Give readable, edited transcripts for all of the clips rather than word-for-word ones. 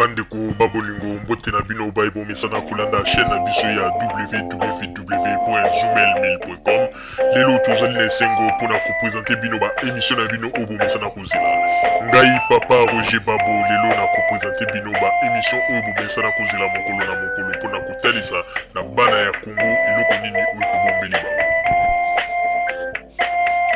Bandeko ba bolingo, mbote na bino baye bomesana kolanda chaîne na biso ya www.zoomail1000.com. Lelo tozali na esengo mpona kopresente bino ba émission na bino oyo bomesana kozela. Ngai papa Roger Babo lelo na kopresente bino ba émission oyo bomesana kozela mokolo na mokolo mpona kotalisa na bana ya Congo eloko nini oyo tobombeli bango.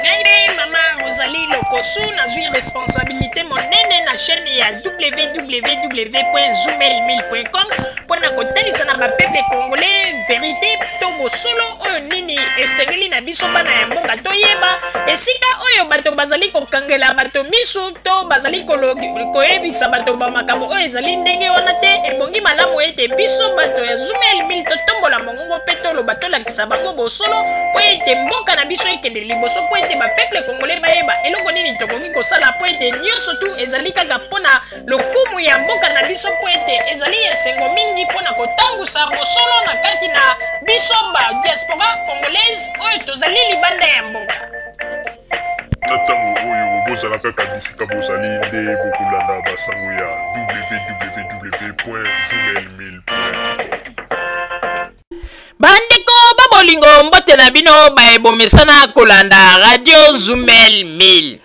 Ngai nde mama Rosalie Lokosu, nazwi responsabilité monene na chaîne ya www.zoomail1000.com mpo na kotalisa na bapeuple congolais verité to bosolo oyo nini esengeli na biso bana ya mboka toyeba esika oyo bato bazali kokangela bato misu to bazali koyebisa bato ba makambo oyo ezali ndenge wana te. Ebongi malamu ete biso bato ya Zoomail 1000 totombola mongongo mpe toloba, tolakisa bango bosolo mpo ete mboka na biso ekende liboso, mpo ete bapeuple congolais bayeba eloko nini tokoki kosala, mpo ete nyonso tu ezali kaka mpo na lokumu ya mboka na biso, mpo ete ezali esengo mingi mpo na kotangusa bosolo na kati na biso ba diaspora congolaise oyo tozali libanda ya mboka. Na ntango oyo bozala kaka bisika bozali nde bokolanda basango ya www.zoomail1000.com. Bandeko ba bolingo, mbote na bino baye bomesana kolanda radio Zumel 1000.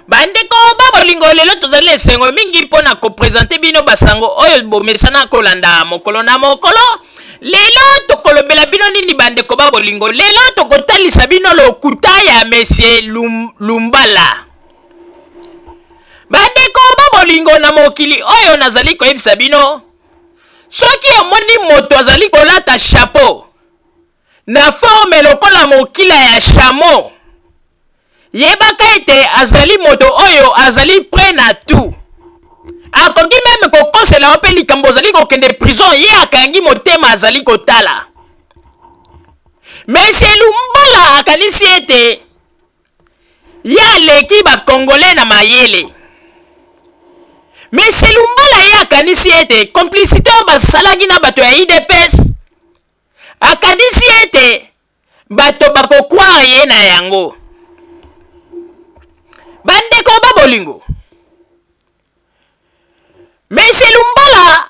Bandeko ba bolingo, lelo tozali na esengo mingi mpo na kopresente bino basango oyo bomesana kolanda mokolo na mokolo. Lelo tokolobela bino nini bandeko ba bolingo? Lelo tokotalisa bino lokuta ya Monsieur Lumbala. Bandeko ba bolingo, na mokili oyo nazali koyebisa bino, soki omoni moto azali kolata chapeau na forme lokola mokila ya chameau, yebaka ete azali moto oyo azali prêt na tout. Akoki meme kokosela yo mpe likambo ozali kokende prison, ye akangi motema azali kotala. Monsieur Lumbala akanisi ete ye aleki ba Congolais na mayele. Monsieur Lumbala ye akanisi ete complicité oyo basalaki na bato ya UDPS, akanisi ete bato bakocroire ye na yango. Bandeko ba bolingo, Monsieur Lumbala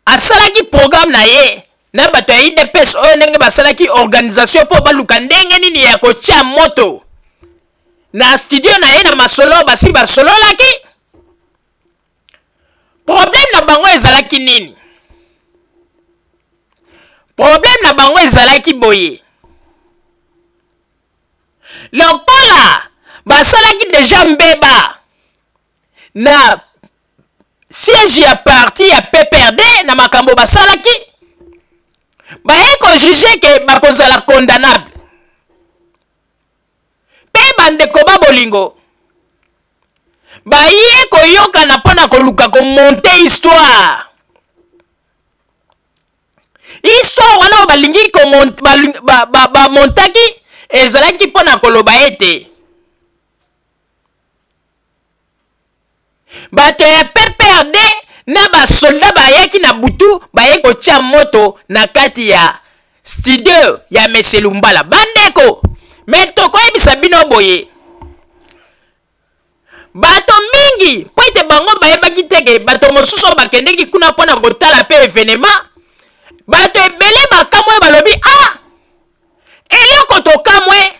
asalaki programme na ye na bato ya UDPS oyo ndenge basalaki organisation mpo baluka ndenge nini ya kotia moto na studio na ye. Na masolo basi basololaki, problème na bango ezalaki nini? Problème na bango ezalaki boye: lokola basalaki deja mbeba na siège ya parti ya PPRD na makambo basalaki, baye kojuger ke bakozala condamnable. Mpe bandeko ba bolingo, baye koyokana mpo na koluka komonter histoire. Histoire wana oyo balingi bamontaki ezalaki mpo na koloba ete bato ya PPRD na basoldat bayaki na butu, baye kotia moto na kati ya studio ya Monsieur Lumbala. Bandeko, me tokoyebisa bino boye, bato mingi mpo ete bango bayebaki teke bato mosusu oyo bakendeki kuna mpo na kotala mpe événement, bato ebele bakamwe, balobi: "Ah, eloko tokamwe,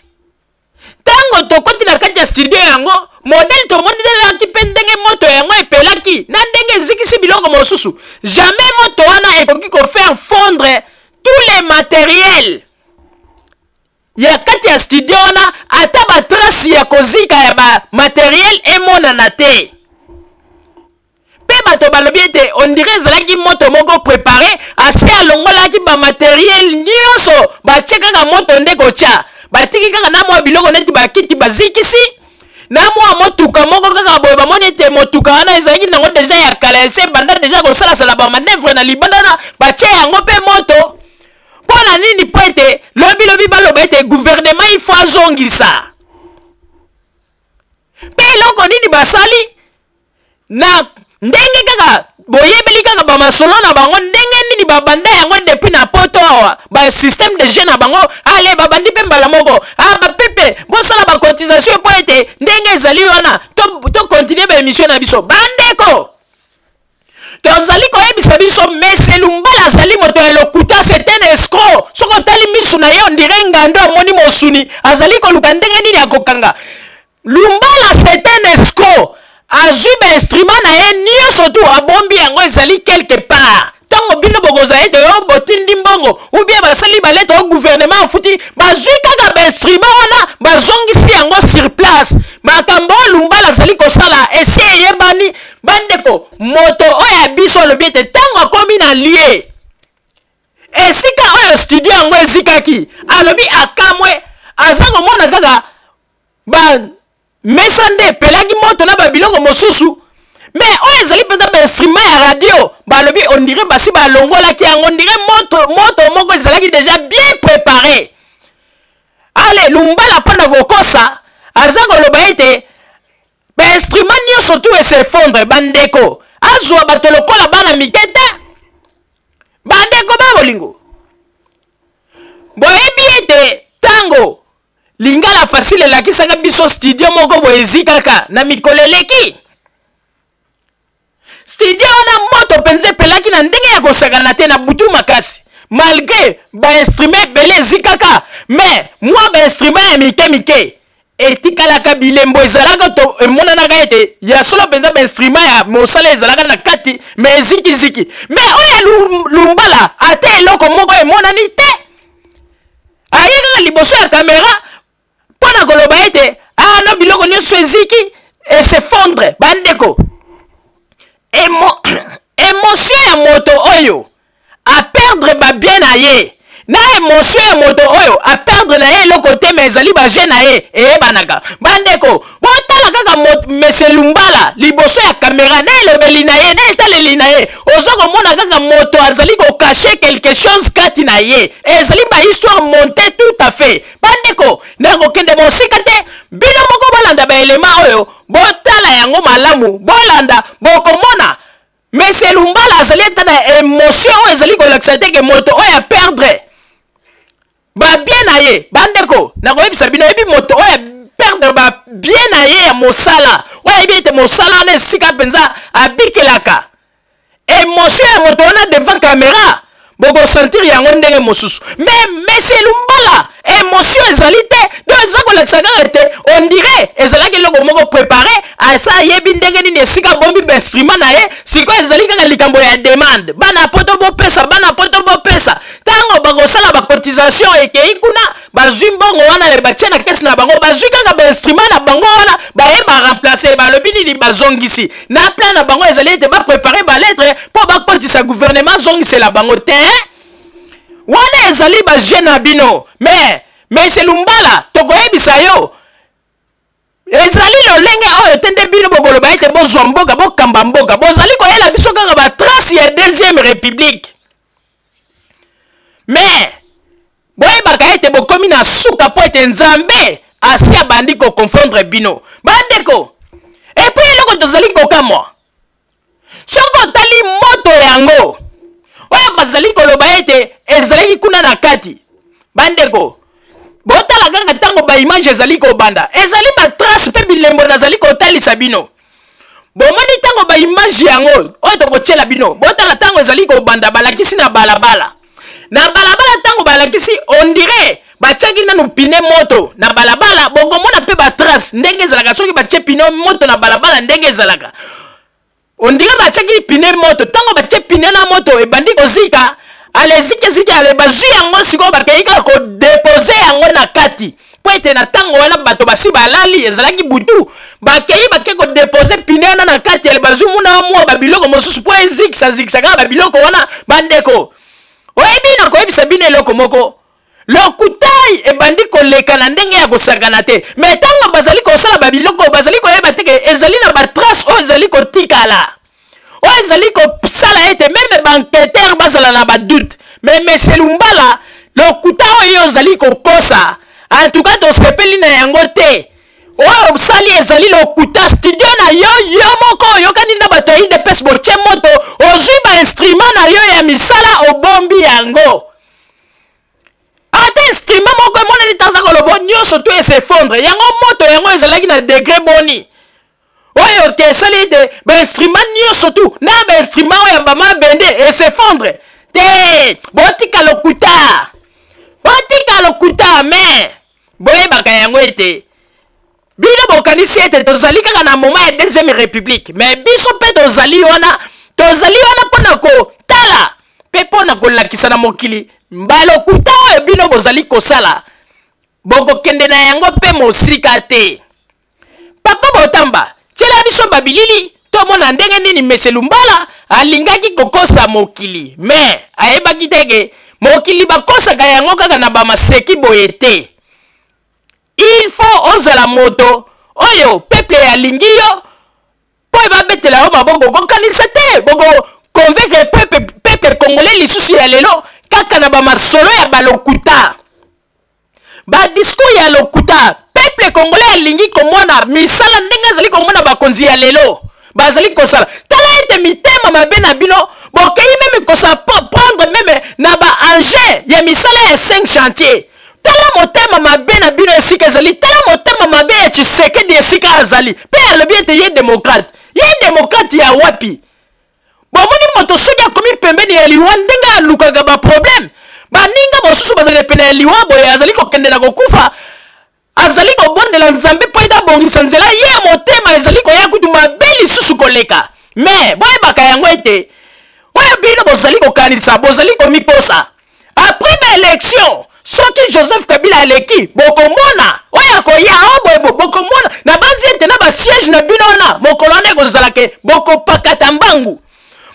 ntango tokoti na kati ya studio yango, modèle tomonelaki mpe ndenge moto yango epelaki na ndenge ezikisi biloko mosusu, jamais moto wana ekoki kofaire fondre tous les matériels ya kati ya studio wana, ata batrace ya kozika ya bamatériel emonana te." Mpe bato balobi ete on dirait ezalaki moto moko préparé, asi alongolaki bamatériel nyonso, batie kaka moto nde kotia, batiki kaka na mwa biloko neti bakiti bazikisi na mwa motuka moko kaka boye. Bamoni ete motuka wana ezalaki nango deja ya kala, ese banda deja kosalasala bamanœuvre na libanda wana, batie yango mpe moto. Mpo na nini? Mpo ete lobilobi baloba ete gouvernement il faut azongisa. Mpe eloko nini basali? Na ndenge kaka boyebeli kaka bamasolo na bango, ndenge nini babanda yango depuis na poto awa, basystème de jeu na bango, ale babandi mpe mbala moko: "Ah, bapepe, bosala bacotisation mpo ete ndenge ezali wana tocontinuer to baémission na biso." Bandeko, azali moto ya lokuta, c'est un escroc. Soki otali misu na ye, on dirait ngando amoni mosuni, azali koluka ndenge nini akokanga. Lumbala c'est un escroc, azwi bainstrument na ye nyonso tu, abombi yango, ezali quelque part. Ntango bino bokozala ete yo botindi mbongo ou bien basali balete o gouvernement afuti, bazwi kaka bainstrument wana, bazongisi yango sur place. Makambo oyo Lumbala azali kosala esi eyebani. Bandeko, moto oyo ya biso alobi ete ntango akomi na lieu esika oyo studio yango ezikaki, alobi akamwe, aza komona kaka ba mesa nde epelaki moto na babiloko mosusu, mais oyo ezali mpenza bainstrument ya radio, balobi on dirait basi balongolaki yango, on dirait moto, moto moko ezalaki déjà bien préparé. Ale Lumbala, mpona kokosa, aza koloba ete bainstrument nyonso tu es'effondre. Bandeko, azwa bato lokola bana mike te. Bandeko ba bolingo, boyebi ete ntango Lingala Facile elakisaka biso studio moko boye ezikaka na mikolo eleki, studio wana moto mpenza epelaki na ndenge ya kosakana te na butu makasi. Malgré bainstrument ebele ezikaka, mais mwa bainstrument ya mike mike etikalaka, bilembo ezalaka to emonanaka ete ya solo mpenza bainstrument ya mosala ezalaka na kati, mais ezikiziki. Mais oyo Lumbala, ata eloko moko emonani te. Aye kaka liboso ya kamera mpo na koloba ete ah no, biloko nyonso eziki, es'effondre. Bandeko, émotion ya moto oyo aperdre babien na ye na émotion ya moto oyo aperdre na ye eloko te, mais ezali bajeu na ye, eyebanaka. Bandeko, botala kaka monsieur Lumbala liboso ya kamera, na elobeli na ye, na etaleli na ye, oza komona kaka moto azali kocacher quelque chose kati na ye. Ezali bahistoire montée tout à fait. Bandeko, nakokende mosika te, bino moko bolanda baelema oyo, botala yango malamu, bolanda, bokomona monsieur Lumbala azali ata na émotion oyo ezali kolakisa te ke moto oyo aperdre babien na ye. Bandeko, nakoyebisa bino, oyebi moto oyo aperdre babien na ye ya mosala, oyo ayebi ete mosala wana esika mpenza abikelaka, émotion ya moto wana devant caméra, bokosentir yango ndenge mosusu. Mais monsieur Lumbala, émotion ezali te. Donc eza kolakisa kaka te, on dirait ezalaki eloko moko préparé, asa ayebi ndenge nini esika abombi bainstrument na ye. Sikoyo ezali kaka likambo ya demande: bana poto bopesa, bana poto bopesa. Ntango bakosala bacotisation, ekei kuna, bazwi mbongo wana, batie na caisse na bango, bazwi kaka bainstrument na bango wana, baye baremplace. Balobi nini? Bazongisi. Na plan na bango ezali ete baprépare balettre mpo bakotisa gouvernement, azongisela bango te. Wana ezali bajeu na bino. Mais monsieur Lumbala, tokoyebisa yo, ezali lolenge oyo te nde bino bokoloba ete bozwa mboka, bokamba mboka. Bozali koyela biso kaka batrace ya deuxième république, mais boyebaka ete bokomi na suka, mpo ete Nzambe asi abandi koconfondre bino. Bandeko, et puis eloko tozali kokamwa, soki otali moto yango oyo bazali koloba ete ezalaki kuna na kati, bandeko, botala kaka ntango baimage ezali kobanda, ezali batrace mpe bilembo nazali kotalisa bino. Bomoni ntango baimage yango oyo tokotiela bino, botala ntango ezali kobanda, balakisi na balabala, na balabala. Ntango balakisi, on dirait batiaki nanu pneu moto na balabala. Bokomona mpe batrace ndenge ezalaka soki batie pneu moto na balabala, ndenge ezalaka, on dirait batiaki pneu moto. Ntango batie pneu na moto, ebandi kozika, ale ezikiziki, ale bazwi yango, sikoyo bakei kaka kodéposer yango na kati, mpo ete na ntango wana bato basi balali, ezalaki butu. Bakei, bake kodéposer pneu wana na kati, ale bazwi muna mwa babiloko mosusu mpo ezikisazikisa kaka babiloko wana. Bandeko, oyebi, na koyebisa bino eloko moko, lokutai ebandi koleka na ndenge ya kosakana te. Mais ntango bazali kosala babiloko, bazali koyeba te ke ezali na batrace oyo ezali kotikala, oyo ezali kosala ete même baenquêteur bazala na badoute. Mais monsieur Lumbala, lokuta oyo ozali kokosa, en tout cas tosepeli na yango te. Oyo osali ezali lokuta. Studio na yo, yo moko oyokani na bato ya UDPS, botie moto, ozwi bainstrument na yo ya misala, obombi yango, ata instrument moko emonani. Ntanza koloba nyonso to es'effondre yango, moto yango ezalaki na degré boni oyo te esali ete bainstrument nyonso tu na bainstrument oyo ya bamabende es'effondre? Te, botika lokuta, botika lokuta. Me boyebaka yango ete bino bokanisi ete tozali kaka na moment ya deuxième république, me biso mpe tozali wana, tozali wana mpo na kotala mpe mpo na kolakisa na mokili balokuta oyo bino bozali kosala. Bokokende na yango mpe mosika te. Papa Botamba, tiela biso babilili tomona ndenge nini Mese Lumbala alingaki kokosa mokili, me ayebaki te ke mokili bakosaka yango kaka na bamaseki boye te. Il faut ozala moto oyo peuple alingi yo mpo babetela yo maboko. Kokanisa te boko convaincre peuple congolais lisusu ya lelo kaka na bamasolo ya balokuta, badiscours ya lokuta. Peuple congolais alingi komona misala ndenge azali komona bakonzi ya lelo bazali kosala. Tala ete mitema mabe na bino, bokei même kosa prendre même na baengin ya misala ya 5 chantier. Tala motema mabe na bino esika ezali. Tala motema mabe ya Tshisekedi esika azali, mpe alobi ete ye démocrate. Ye démocrate ya wapi? Bomoni moto soki akomi pembeni ya liwa, ndenge alukaka baproblème. Baninga mosusu bazali pene ya liwa boye, azali kokende na kokufa, azali kobondela Nzambe mpo ete abongisa nzela. Ye ya motema ezali koya kutu mabe lisusu koleka. Me boyebaka yango ete oyo bino bozali kokanisa, bozali komikosa. Après baélection, soki Joseph Kabila aleki, bokomona oyo akoya o boye. Bokomona na banzi ete na basiège na bino wana, mokolo wana ekozala ke bokopakata mbangu,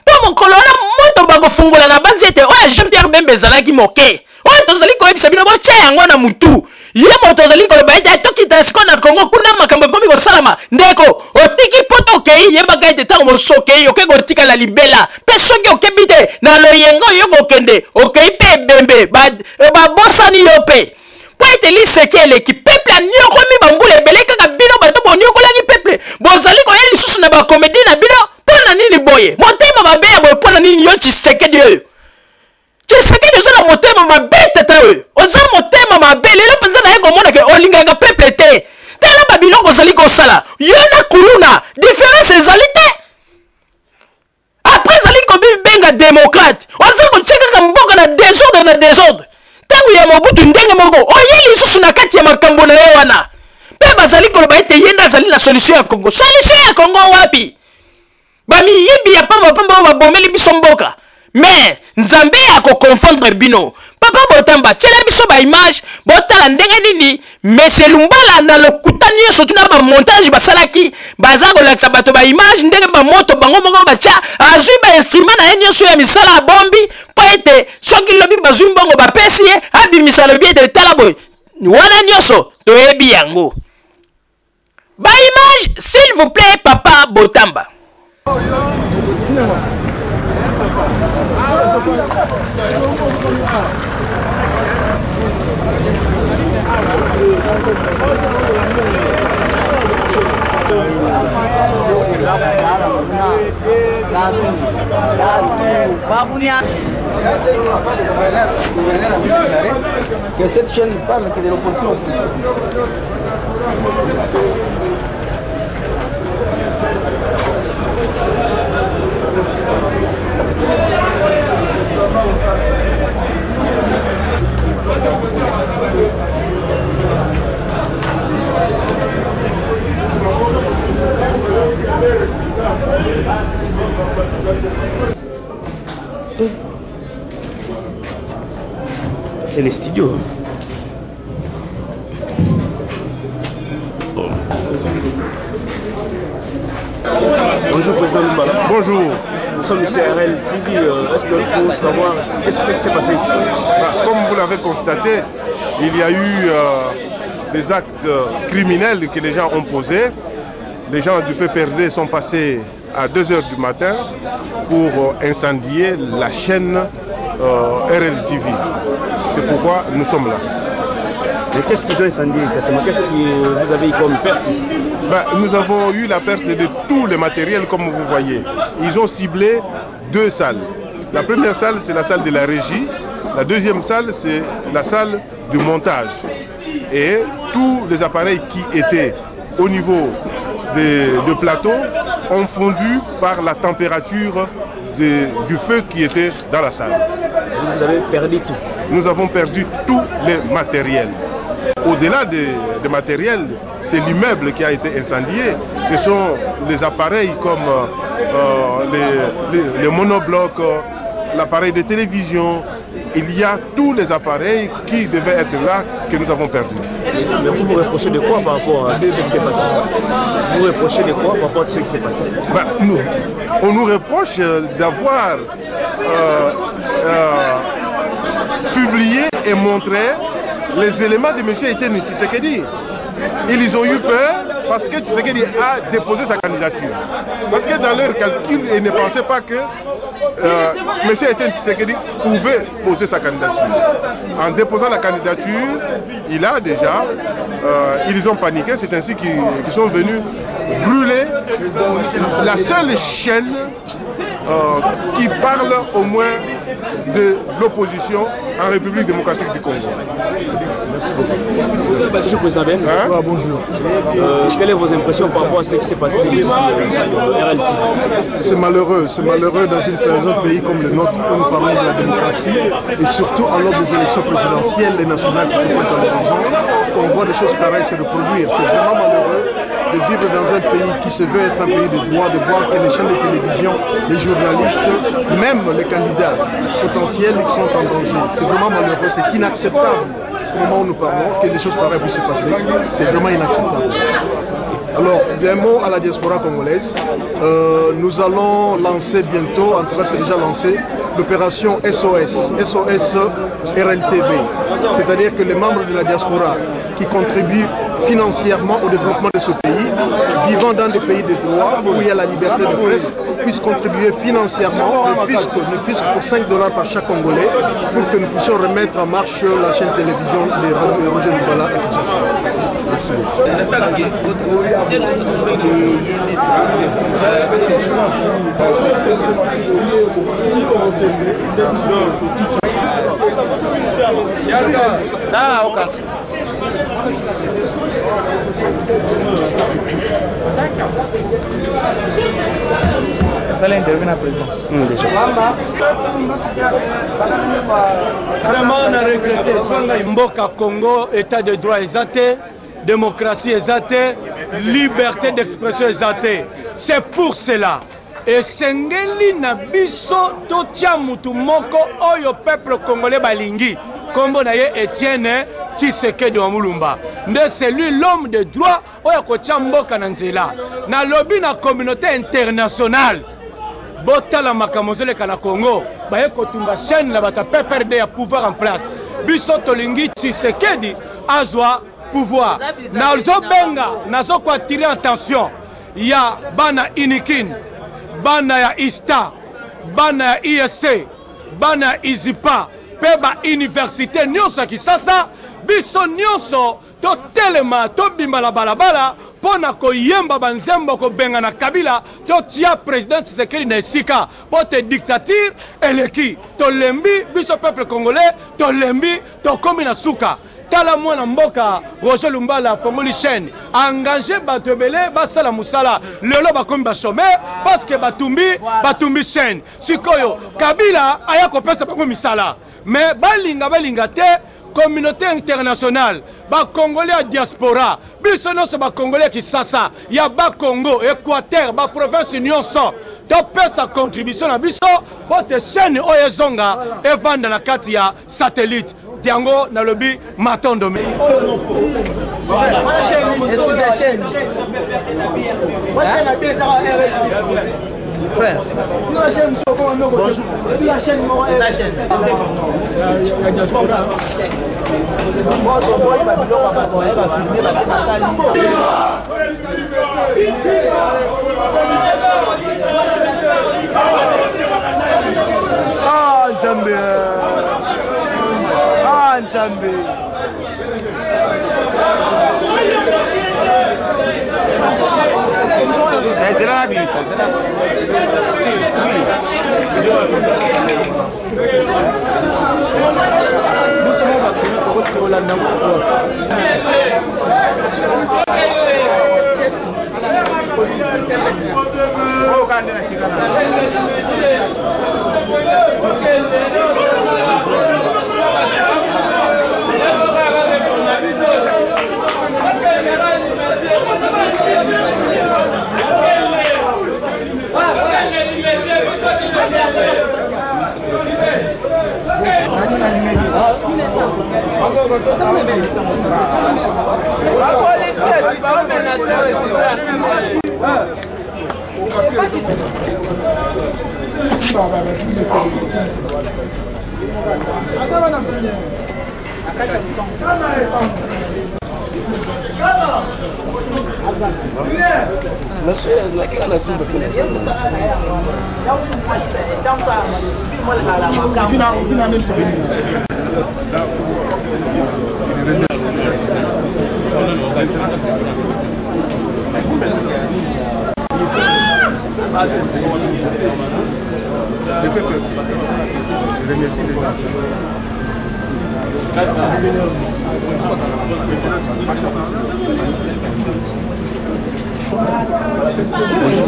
mpo mokolo wana moto bakofungola na banzi ete oyo Jean Pierre Bemba ezalaki moke. Oyo tozali koyebisa bino, botia yango na mutu. Ye moto ozali koloba ete tokita sikoyo na Kongo, kuna makambo ekomi kosalama. Ndeko, otiki poto, okei, yebaka ete ntango mosusu okei, okei kotikala libela. Mpe soki okebi te na loyengo oyo kokende, okei mpe ebembe, babosani yo mpe, mpo ete liseki eleki. Peuple aniokomi bambula ebele. Kaka bino bato boniokolaki peuple, bozali koya lisusu na bacomédie na bino. Mpo na nini boye motema mabe ya boye? Mpo na nini yo Tshisekedi oyo? Tshisekedi, oza na motema mabe. Tata oyo, oza motema mabe. Lelo mpenza naye komona ke olingaka peuple te. Tala babiloko ozali kosala. Yo na kuluna, différence ezali te. Après ezali kobibenga démocrate, oza kotia kaka mboka na désordre, na désordre. Ntango ya Mobutu ndenge moko, oye lisusu na kati ya makambo na ye wana, mpe bazali koloba ete ye nde azali na solution ya Congo. Solution ya Congo wapi? Bamiyibi ya pambapamba oyo babomeli biso mboka. Me Nzambe akoconfondre bino. Papa Botamba, tiela biso baimage, botala ndenge nini Mese Lumbala na lokuta nyonso tuna bamontage basalaki. Baza kolakisa bato baimage ndenge bamoto bango moko batya, azwi bainstrument na ye nyonso ya misala, abombi mpo ete soki lobi bazwi mbongo bapesi ye, abimisa, alobi ete tala boye. Wana nyonso toyebi yango. Baimage, s'il vous plaît, papa Botamba. Que cette chaîne parle que de l'opposition. C'est les studios. Bon. Bonjour Président Lumbala. Bonjour. Nous sommes ici à RL TV. Est-ce qu'il faut savoir qu'est-ce qui s'est passé ici? Bah, comme vous l'avez constaté, il y a eu des actes criminels que les gens ont posés. Les gens du PPRD sont passés à 2 h du matin pour incendier la chaîne RLTV. C'est pourquoi nous sommes là. Mais qu'est-ce qu'ils ont incendié exactement? Qu'est-ce que vous avez eu comme perte ici? Ben, nous avons eu la perte de tout le matériel comme vous voyez. Ils ont ciblé deux salles. La première salle, c'est la salle de la régie. La deuxième salle, c'est la salle du montage. Et tous les appareils qui étaient au niveau de plateaux ont fondu par la température du feu qui était dans la salle. Vous avez perdu tout. Nous avons perdu tous les matériels. Au-delà des matériels, c'est l'immeuble qui a été incendié. Ce sont les appareils comme les monoblocs, l'appareil de télévision. Il y a tous les appareils qui devaient être là que nous avons perdus. Mais vous vous reprochez de quoi par rapport à ce qui s'est passé? Vous vous reprochez de quoi par rapport à ce qui s'est passé? Ben, nous, on nous reproche d'avoir publié et montré les éléments de M. Etienne Tshisekedi. Ils ont eu peur parce que Tshisekedi a déposé sa candidature. Parce que dans leur calcul, ils ne pensaient pas que M. Etienne Tshisekedi pouvait poser sa candidature. En déposant la candidature, il a déjà, ils ont paniqué, c'est ainsi qu'ils sont venus brûler la seule chaîne qui parle au moins de l'opposition en République démocratique du Congo. Merci beaucoup. Monsieur le Président Ben, hein? Bonjour. Quelles sont vos impressions par rapport à ce qui s'est passé ici RLT? C'est malheureux dans un pays comme le nôtre où nous parlons de la démocratie et surtout à l'aube des élections présidentielles et nationales qui se pointent à l'horizon, on voit des choses pareilles se reproduire. C'est vraiment malheureux de vivre dans un pays qui se veut être un pays de droit, de voir que les chaînes de télévision, les journalistes, même les candidats potentiels sont en danger. C'est vraiment malheureux, c'est inacceptable. Au moment où nous parlons, que des choses pareilles puissent se passer, c'est vraiment inacceptable. Alors, un mot à la diaspora congolaise. Nous allons lancer bientôt, en tout cas c'est déjà lancé, l'opération SOS, SOS RLTV. C'est-à-dire que les membres de la diaspora qui contribuent financièrement au développement de ce pays, vivant dans des pays de droit où il y a la liberté de presse, puissent contribuer financièrement, ne fût-ce que pour 5 $ par chaque Congolais, pour que nous puissions remettre en marche la chaîne télévision de Roger Lumbala à Kinshasa. Merci beaucoup. Vraiment, on a regretté. Mboka Congo, état de droit exalté, démocratie exaltée, liberté d'expression exaltée. C'est pour cela. Et sengeli na biso totia mutu moko oyo peuple congolais balingi. Kombo na ye Etienne Tshisekedi wa Mulumba. Nde c'est lui l'homme de droit oyo kotia mboka na nzela. Na lobby na communauté internationale. Botala makambo ezoleka na Congo, baye kotumba chaîne na bato ya PPRD ya pouvoir en place. Biso tolingi Tshisekedi azwa pouvoir. Nazobenga, nazoko attirer attention ya bana Unikin, bana ya ISTA, bana ya ISC, bana ya ISIPA, pe ba université nyonso ya Kisasa, biso nyonso totelema tobima na balabala mpona koyemba banzembo kobenga na Kabila totia président Tshisekedi na esika po te dictature eleki. Tolembi biso peuple congolais, tolembi, tokomi na suka. Tala mwana mboka Roger Lumbala fongoli chaîne, engagé bato ebele basala mosala, lelo bakomi ba chômeur parce que batumbi chaîne. Sikoyo Kabila aya kopesa bango misala, mais balinga balinga te. Communauté internationale, ba Congolais à diaspora, biso nyonso ba Congolais Kisasa, ya ba Congo, Équateur, ba province nyonso, topesa contribution na biso po te chaîne oyo ezonga evanda na kati ya satellite. Diango nalobi matondo mi. Frère. Bonjour. Ah, Nzambe. Ah, Nzambe.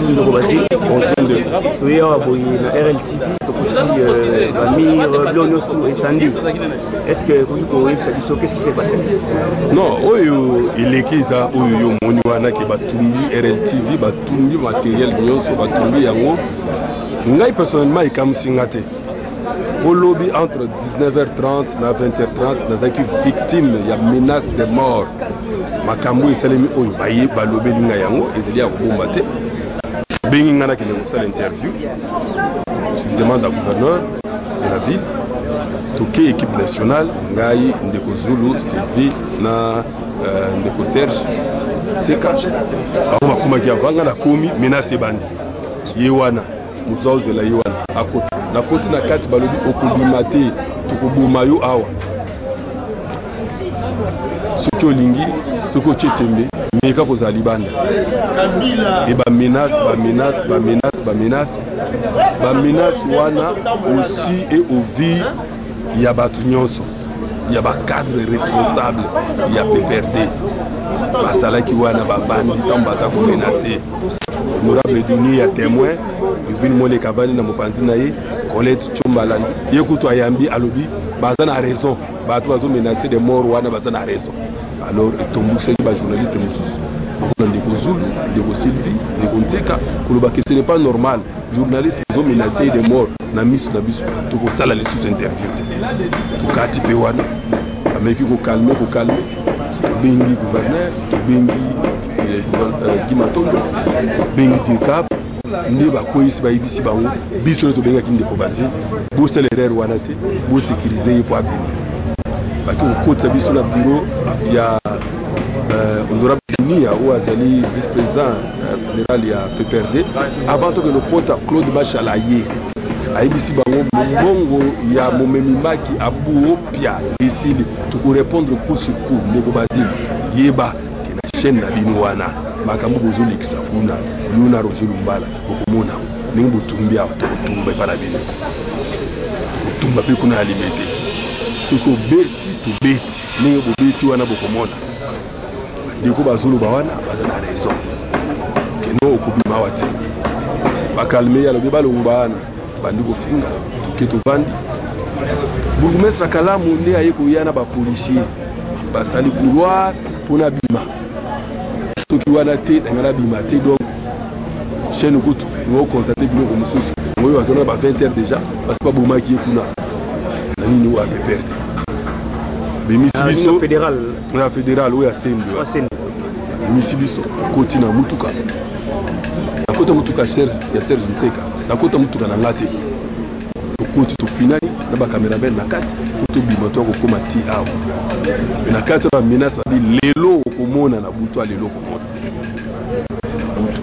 Ndeko Basile, bonjour ndeko. Toye awa boye na RLTV, tokosi bamire bilo nyonso tout esandi. Est ce que ekoki koyebisa biso qu'est ce qui s'est passé? Non, oyo eleki eza oyo yo omoni wana ke batumbi RLTV, batumbi materiel nyonso, batumbi yango. Ngai personnellement ekamwisi nga te. Olobi entre 19h30 na 20h30 nazalaki victime ya menace de mort. Makambo esalemi oyo baye balobeli ngai yango ezali ya kobomba te. Bengi ngai nakende kosala interview sur demande ya gouverneur de la ville. Toke équipe nationale, ngai ndeko Zulu Sylvie na ndeko Serge Tseka, bango bakomaki avant ngai nakomi, menace ebandi. Ye wana moto azozela ye wana akota, nakoti na kati, balobi okobima te, tokoboma yo awa. Soki olingi, soki otie tembe, meka kozala libanda. E ba menace, ba menace, ba menace, ba menace, ba menace wana aussi et au vie ya bato nyonso ya ba cadre responsable ya PPRD bazalaki wana, babandi ntango baza komenace honorable Denis ya témoin Wivine Moleka avandi na mopanzi na ye, Colette Tchombala ye kutu ayambi, alobi baza na raison, bato bazomenace de mort wana baza na raison. Alors etombukisaki ba journaliste mosusu lokola ndeko Zulu, ndeko Sylvie, ndeko Ntseka koloba que ce n'est pas normal, journaliste bazomenace de mort na miso na biso, tokosala lisusu interview te. Tokati mpe wana bameki kokalme, kokalme, tobengi gouverneur, tobengi Guy Matondo, tobengi Dircab, nde bakweyisi bayebisi bango biso nde tobengaki ndeko Basile, bosala erreur wana te, bosécurize ye po abima. Baki kokotisa biso na bureau ya honorable Dunia oyo azali vice-président fédéral ya PPRD. Avant tokende kokota, Claude Mashala ye ayebisi bango mbongo ya momemi maki abuopia esili, tokorépondre coup sur coup. Ndeko Basile, yeba ke na chaîne na bino wana makambo bozolekisa kuna, yo na Roger Lumbala bokomona ndenge botumbi awa, tokotumba epa na bino, tokotumba mpe kuna na Limete. Soki obeti, tobeti ndenge bobeti wana, bokomona ndeko bazoloba wana baza na raison keno okobima awa te. Bakalme ye, alobi balongwa wana, bandi kofinga, toke tovandi. Bourgmestre Kalamu nde aye koya na bapolicier, basali couloir mpona bima. Soki wana te, na ngai nabima te. Donc chaîne kutu ngo constate biloko mosusu oyo bakenda ba 20 heures déjà, parce que babomaki ye kuna na nini oyo apeper te, bemisi biso fédéral na fédéral oyo asembi, bemisi biso koti na mutuka. Nakota mutuka ya Serge Nseka, nakota mutuka na nga te. Tokoti, tofinani na bacameraman na kati po tobima, toya kokóma ti awa. Me na kati ya bamenace, babi lelo okomona na butu ya lelo okomona butu.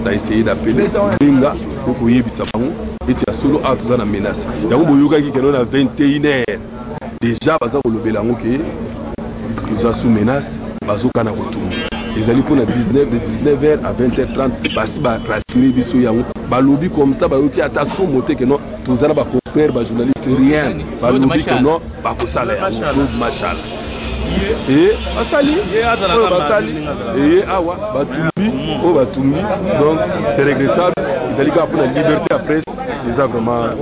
Na essaye d'appeler, kobenga po koyebisa bango ete ya solo awa toza na menace. Yango boyokaki keno na 21 heures déjà baza kolobela yango ke toza sous menace, bazokana kotumba. Ezali mpona 19, de 19 heures à 20 heures 30. Basi barassure biso yango, balobi comme ça bayoki ata somo te ke non, toza na baconfrère bajournaliste, rien. Balobi ke non, bakosala yango. Claude Machala e basali oyo basali eye awa, batumbi oyo batumbi. Donc c'est regrettable, ezali kaka mpona liberté ya presse, eza vraiment.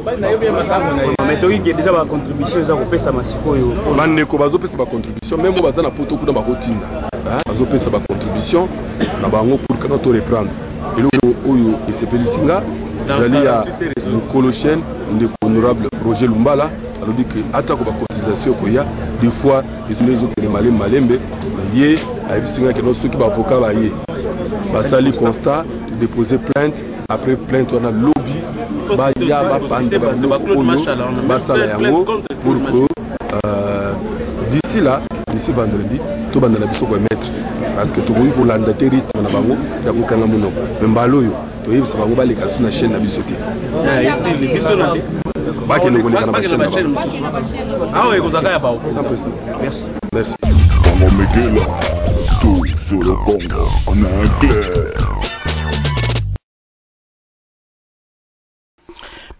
Mais toyoki déjà bacontribution eza kopesama sikoyo. Bandeko bazopesa bacontribution, même oyo baza na poto kuna bakotinda, bazopesa bacontribution na bango pour kana to reprendre. Eloko oyo esepelisi nga Ezali ya mokolo chaîne, ndeko honorable Roger Lumbala alobi ke atako ba cotisation ekoya des fois ezali ezokende malembe malembe, mais ye ayebisi ngai ke non, soki ba avocat baye basali constat, déposer plainte, après plainte wana lobi baya bapanza babiloko oyo basala yango pour que d'ici là, d'ici vendredi, tobanda na biso koemettre, parce que tokoki kolanda te rythme na bango ya kokanga monoko. Me mbala oyo toyebisa bango baleka su na chaîne na biso te, bakende koleka na bachaîne na bango. Awa ekozalaka ya baopposant. Merci. Merci. Congo Mekela, tout sur le Congo en un clair.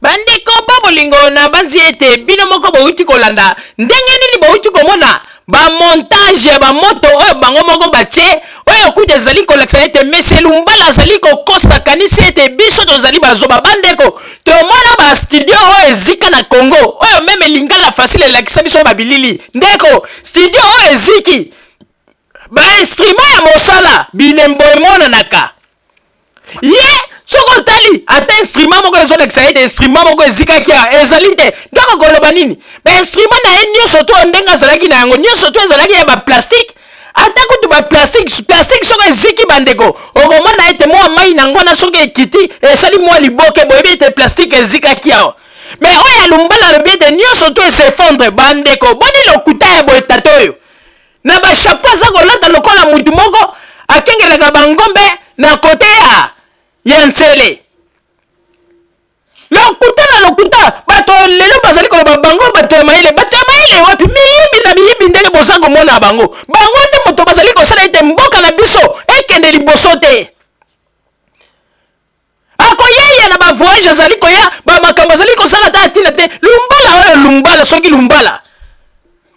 Bandeko ba bolingo, na banzi ete bino moko bowuti kolanda ndenge nini bowuti komona bamontage ya bamoto oyo bango moko batie, oyo kuta ezali kolakisa ete Mese Lumbala azali kokosa, kanisi ete biso tozali bazoba. Bandeko, tomona bastudio oyo ezika na Congo, oyo meme Lingala Facile elakisa biso babilili. Ndeko, studio oyo eziki, bainstrument ya mosala bilembo emonanaka. Ye soki otali, ata instrument moko ezolakisa ete instrument moko ezikaki awa ezali te. Ndako koloba nini? Bainstrument na ye nyonso to ndenge azalaki na yango nyonso to ezalaki ya baplastique, ata kutu baplastique. Plastique soki eziki, bandeko, okomona ete mwa mai na yango wana soki ekiti esali mwa liboke, boyebi ete plastique ezikaki awa. Me oyo ya Lumbala alobi ete nyonso to es'effondre. Bandeko, boni lokuta ya boye? Tata oyo na bachapeau aza kolata lokola mutu moko akengelaka bangombe na kote ya ntsele. Lokuta na lokuta. Bato lelo bazali koloba bango bato ya mayele. Bato ya mayele wapi? Miyibi na miyibi. Ndenge boza komona bango, bango nde moto bazali kosala ete mboka na biso ekende liboso te. Akoyeya na bavoyage, azali koya bamakambo azali kosala ta ntina te. Lumbala oyo, Lumbala, soki Lumbala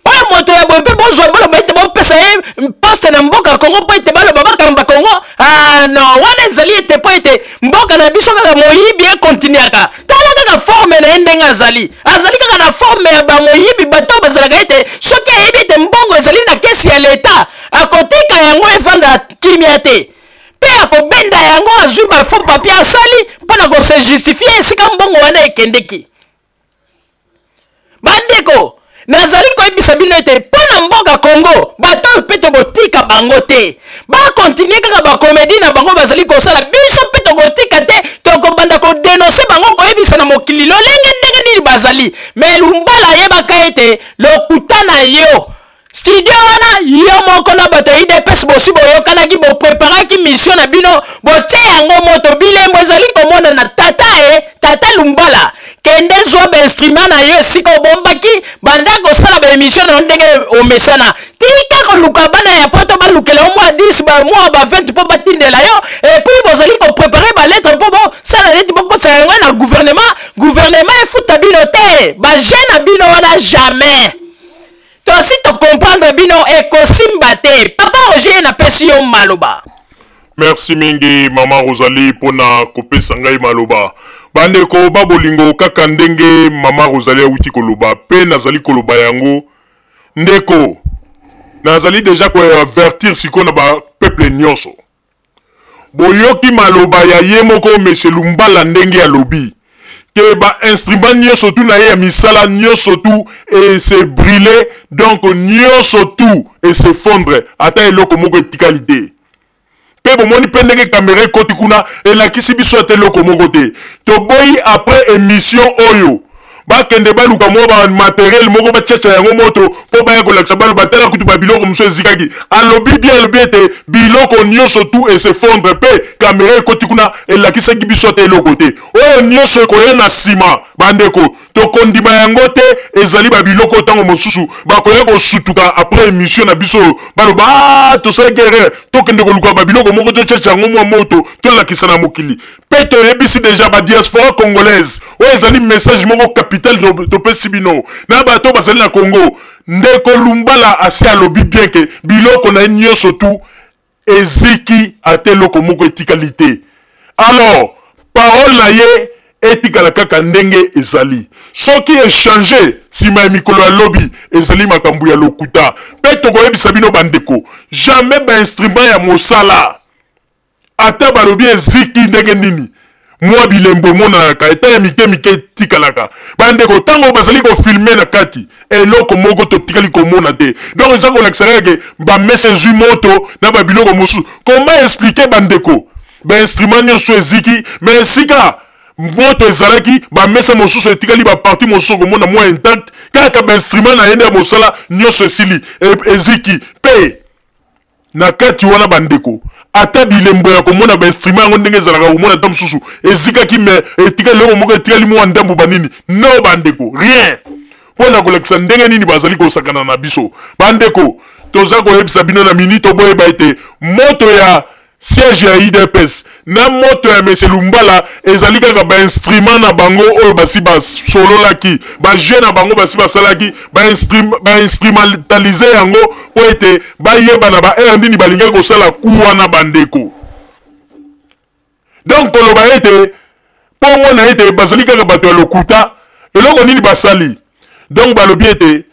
oyo moto ya boye mpe bozwa baloba ete bopesa ye poste na mboka Kongo mpo ete baloba bakamba Kongo, ah non, wana ezali ete mpo ete mboka na biso kaka moyibi ekontinuaka. Tala kaka forme na ye ndenge azali, azali kaka na forme ya bamoyibi, bato oyo bazalaka ete soki ayebi ete mbongo ezali na kesi ya leta, akotika yango efanda kimia te, mpe akobenda yango, azwi bafaux papier asali mpo na kose justifie esika mbongo wana ekendeki. Bandeko, nazali koyebisa bino ete mpo na mboka Congo, bato oyo mpe tokotika bango te bakontinue kaka bakomedi na bango bazali kosala. Biso mpe tokotika te, tokobanda kodenonse bango, koyebisa na mokili lolenge ndenge nini bazali. Me Lumbala, ayebaka ete lokuta na yo, studio wana, yo moko na bato ya UDPS bosi boyokanaki, bopreparaki mission na bino, botie yango moto, bilembo ezali komonana. Tata e tata Lumbala, kende zwa bainstrument na yo esika obombaki, banda kosala baemission na yo ndenge omesana. Tika koluka bana ya poto balukela yo mwa 10 ba mwa ba 20 mpo batindela yo, et puis bozali koprepare balettre mpo bosala neti bokotisa yango na gouvernement, gouvernement efuta bino te. Bajeune na bino wana, jamais tosi tocomprendre bino, ekosimba te. Papa Roger, napesi yo maloba. Merci mingi, mama Rosalie, mpona kopesa ngai maloba. Bandeko ba bolingo, kaka ndenge mama Rosalie awuti koloba mpe nazali koloba yango, ndeko, nazali deja koavertir sikoyo na bapeuple nyonso. Boyoki maloba ya ye moko monsieur Lumbala ndenge alobi ke bainstrument nyonso tu na ye ya misala nyonso tu ese brûle, donc nyonso tu es'effondre, ata eloko moko etikali te. Mpe bomoni mpe ndenge kamera ekoti kuna, elakisi biso ata eloko moko te. Toboyi après émission oyo bakende baluka mwa bamateriel moko batiatia yango moto mpo baya kolakisa baloba tala kutu babiloko mosusu ezikaki. Alobi bien, alobi ete biloko nyonso tu es'effondre, mpe kamera ekoti kuna elakisaki biso ata eloko te. Oyo nyonso ekoya na nsima, bandeko, tokondima yango te. Ezali babiloko ntango mosusu bakoya kosutuka après émission na biso oyo, baloba ah, tosalaki erreur, tokende koluka babiloko moko totiatia yango mwa moto, tolakisa na mokili. Mpe toyebisi deja badiaspora congolaise, oyo ezali message moko capital topesi bino na bato bazali na Congo. Ndeko Lumbala asi alobi bien ke biloko na ye nyonso tu eziki, ata eloko moko etikali te. Alors parole na ye etikala kaka ndenge ezali. Soki echange nsima ya mikolo ya lobi, ezali makambo ya lokuta. Mpe tokoyebisa bino bandeko, jamais bainstrument ya mosala, ata balobi eziki ndenge nini, Mwa bilembo emonanaka, eta ya mike mike etikalaka. Bandeko, ntango bazali kofilme na kati, eloko moko totikali komona te. Donc eza kolakisa kaka ke bamesa ezwi moto na babiloko mosusu. Comment expliquer bandeko? Ba instrument nyonso eziki, mais esika moto ezalaki, bamesa mosusu etikali, baparti mosusu okomona mwa intact, kaka ba instrument na ye nde ya mosala nyonso esili, eziki. Pe na kati wana bandeko, ata bilembo ya komona ba instrument yango ndenge ezalaka komona ata mosusu ezikaki, mais etikali eloko moko etikali mwa ndambo banini. No bandeko, rien mpo na kolakisa ndenge nini bazali kosakana na biso. Bandeko, toza koyebisa bino na minute boyeba ete moto ya siège ya UDPS na moto ya Monsieur Lumbala ezali kaka ba instrument na bango oyo basi basololaki, ba jeu na bango basi basalaki, ba instrumentalise yango mpo ete bayeba na ba heure nini balingaki kosala coup wana bandeko. Donc koloba ete mpo omona ete bazali kaka bato ya lokuta, eloko nini basali? Donc balobi ete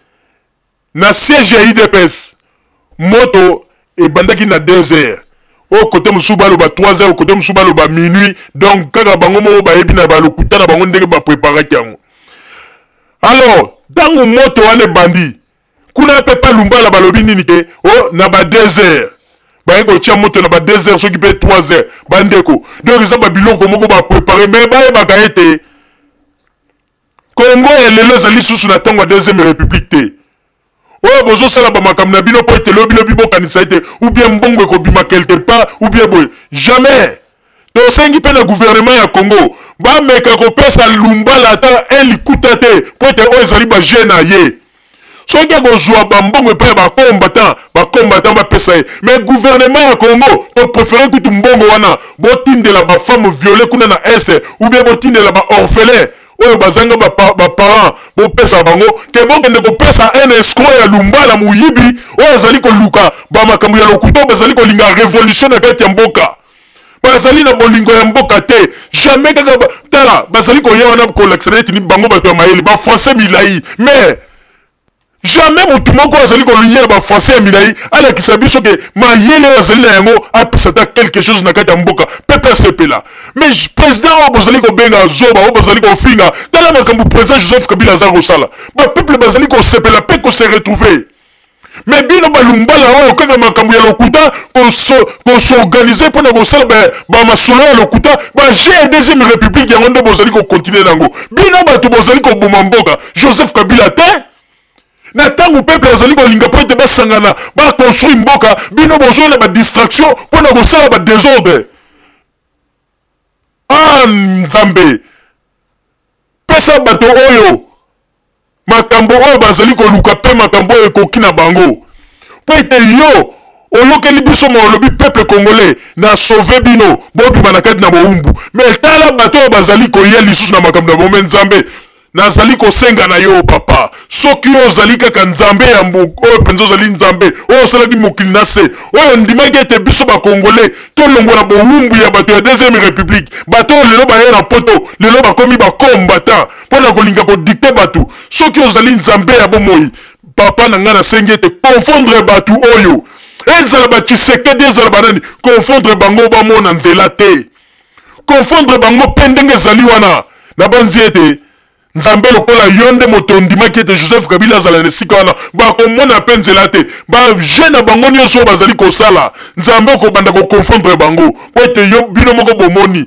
na siège ya UDPS moto ebandaki na 2 heures, oyo kote mosusu baloba 3 heures, kote mosusu baloba minuit. Donc kaka bango moko bayebi na balokuta na bango ndenge bapreparaki yango. Alors ntango moto wana ebandi kuna mpe pa Lumbala balobi nini ke o na ba 2 heures baye kotia moto na ba 2 heures soki mpe 3 heures bandeko. Donc eza babiloko moko baprepare, mais bayebaka ete Congo ya lelo ezali lisusu na ntango ya deuxième république te. Oyo bozosala bamakambo na bino mpo ete lobi lobi bokanisa ete ou bien mbongo ekobima quelque part ou bien boye, jamais. Tosengi mpe na gouvernement ya Congo bameka kopesa Lumbala ata un likuta te mpo ete oyo ezali ba jeu na ye. Soki akozwa bambongo epai ya bacombattant, bacombattant bapesa ye. Mais gouvernement ya Congo topréféré kutu mbongo wana botindela bafemme viole kuna na est, ou bien botindela baorphelin oyo bazanga baparent, bopesa bango ke bokende kopesa un escroc ya Lumbala, moyibi oyo azali koluka bamakambo ya lokuta, oyo bazali kolinga révolution na kati ya mboka, bazali na bolingo ya mboka te jamais. Kaka tala bazali koya wana kolakisa neti ni bango bato ya mayele, bafrançais milai, mais jamais motu moko azali kolia bafrançais ya milai alakisa biso ke mayele oyo azali na yango apesa ata quelque chose na kati ya mboka pepe asepela. Mais président oyo bozali kobenga zoba, oyo bozali kofinga, tala makambo président Joseph Kabila aza kosala, bapeuple bazali kosepela mpe kose retrouver. Mais bino balumbala oyo kaka makambo ya lokuta, kosorganize mpona kosala bamasolo ya lokuta, baje ya deuxième république, yango nde bozali kokontinue nango. Bino bato bozali koboma mboka, Joseph Kabila te. Na ntango peuple azali kolinga mpo ete basangana baconstruire mboka, bino bozwa na badistraction mpona kosala badésordre. Ah Nzambe, pesa bato oyo makambo oyo bazali koluka mpe makambo oyo ekoki na bango, mpo ete yo oyokeli biso ma olobi peuple congolais na sauve bino, bobima na kati na bowumbu. Me tala bato oyo bazali koya lisusu na makambo na bango. Me Nzambe, nazali kosenga na yo papa, soki yo ozali kaka Nzambe ya oyo mpenza ozali Nzambe oyo osalaki mokili na se, oyo ondimaki ete biso bakongole tolongwa na bowumbu ya bato ya deuxième république, bato oyo lelo baye na poto, lelo bakomi bakombatan mpo na kolinga kodikte bato. Soki ozali Nzambe ya bomoi, papa na ngai, nasengi ete confondre bato oyo, ezala batshisekedi, ezala banani, confondre bango bamona nzela te, confondre bango mpe ndenge ezali wana. Nabanzi ete Nzambe lokola yo nde moto ondimaki ete Joseph Kabila azala na esika wana, bakomona mpe nzela te. Baje na bango nyonso oyo bazali kosala, Nzambe okobanda koconfondre bango, mpo ete yo bino moko bomoni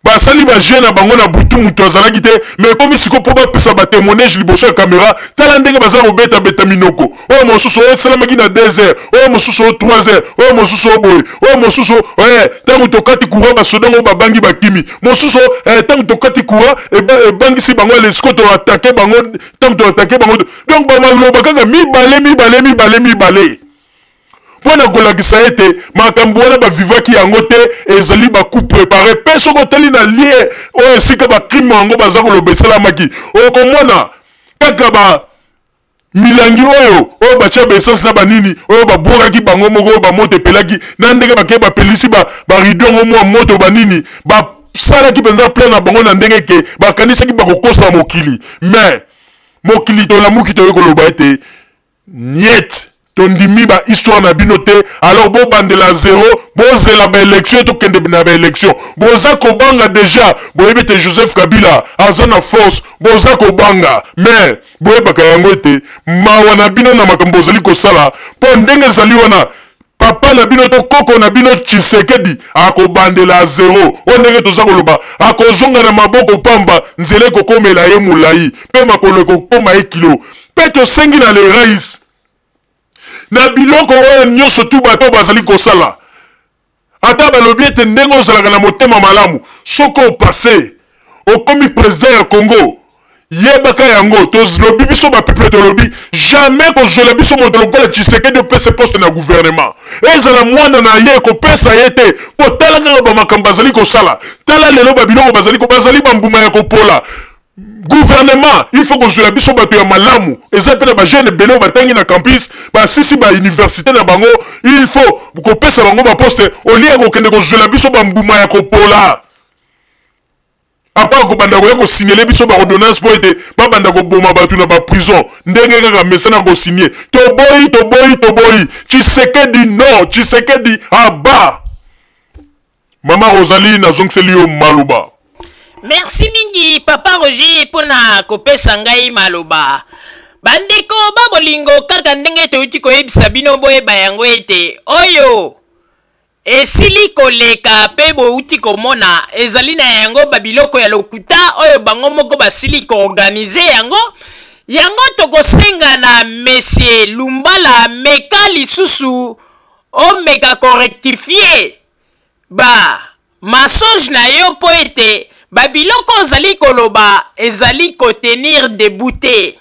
basali baje na bango na butu, moto azalaki te. Me ekomi sikoyo mpo bapesa batémoignage liboso ya kamera, tala ndenge baza kobetabeta minoko. Oyo mosusu oyo esalamaki na 2 heures, oyo mosusu oyo 3 heures, oyo mosusu oyo boye, oyo mosusu ntango tokati courant basoda ngo babangi bakimi, mosusu ntango tokati courant ebangisi bango, ale sikoyo toatake bango, ntango toatake bango. Donc bamaloba kaka mibale mibale mibale mibale mpo na kolakisa ete makambo wana bavivaki yango te, ezali bacoup préparé. Mpe soki otali na lie oyo esika bacrime yango baza koloba esalamaki, okomona kaka ba milangi oyo oyo batia baessence na banini oyo babwakaki bango moko, oyo bamoto epelaki na ndenge bakei bapelisi barido yango mwa moto banini, basalaki mpenza plan na bango na ndenge ke bakanisaki bakokosa mokili. Mais mokili tolamuki, toyei koloba ete niet. Tondimi ba histoire na bino te. Alors bobandela zero, bozela ba élection, tokende na ba élection. Boza kobanga déjà, boyebi ete Joseph Kabila aza na force, boza kobanga. Mais boyebaka yango ete mawa na bino na makambo bozali kosala, mpo ndenge ezali wana papa na bino to koko na bino Tshisekedi akobandela zero. Oyo ndenge toza koloba, akozonga na maboko pamba, nzela ekokomela ye molai mpe makolo ekokoma ye kilo. Mpe tosengi na le rais na biloko oyo nyonso tu bato bazali kosala, ata balobi ete ndenge ozalaka na motema malamu, soki opasse okomi president ya Congo, yebaka yango, tolobi biso ba peuple, tolobi jamais kozwela biso moto lokola Tshisekedi opesa poste na gouvernement, ezala mwana na ye kopesa ye te, mpo tala kaka bamakambo bazali kosala, tala lelo babiloko bazali bazali bambuma ya kopola. Gouvernement il faut kozwela biso bato ya malamu, eza mpe na bajeune ebele oyo batangi na campus, basisi ba université na bango, il faut kopesa bango baposte olie ya kokende kozwela biso bambuma ya kopola, apart kobanda koya kosignele biso baordonnance mpo ete babanda koboma bato na baprison ndenge kaka mesana kosigne. Toboyi, toboyi, toboyi. Tshisekedi non, Tshisekedi aba. Mama Rosalie, nazongiseli yo maloba. Merci mingi papa Roger mpona kopesa ngai maloba. Bandeko ba bolingo, kaka ndenge toyuti koyebisa bino, boyeba yango ete oyo esili koleka mpe bouti komona ezali na yango babiloko ya lokuta oyo bango moko basili koorganize yango. Yango tokosenga na Monsieur Lumbala, meka lisusu omeka korectifie ba mensonge na yo, mpo ete babiloko ozali koloba ezali kotenir debout te.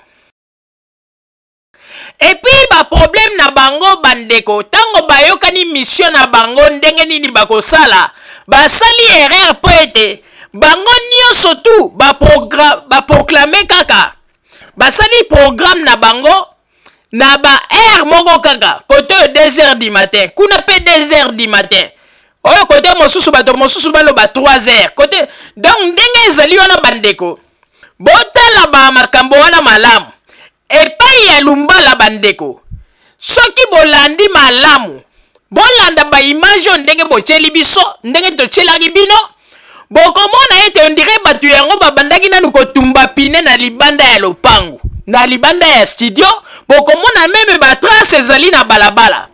Epuis baproblème na bango bandeko, ntango bayokani mission na bango ndenge nini bakosala, basali erreur mpo ete bango nyonso tu baproclame kaka basali programme na bango na ba heure moko kaka, kote oyo 2 heures du matin, kuna mpe 2 heures du matin, oyo kote mosusu bato mosusu baloba 3 heures kote. Donc ndenge ezali wana bandeko, botala ba makambo wana malamu epai ya Lumbala. Bandeko, soki bolandi malamu, bolanda baimage oyo ndenge botieli biso, ndenge totielaki bino, bokomona ete ondire bato yango babandaki nanu kotumba pine na libanda ya lopango, na libanda ya studio. Bokomona meme batrace ezali na balabala.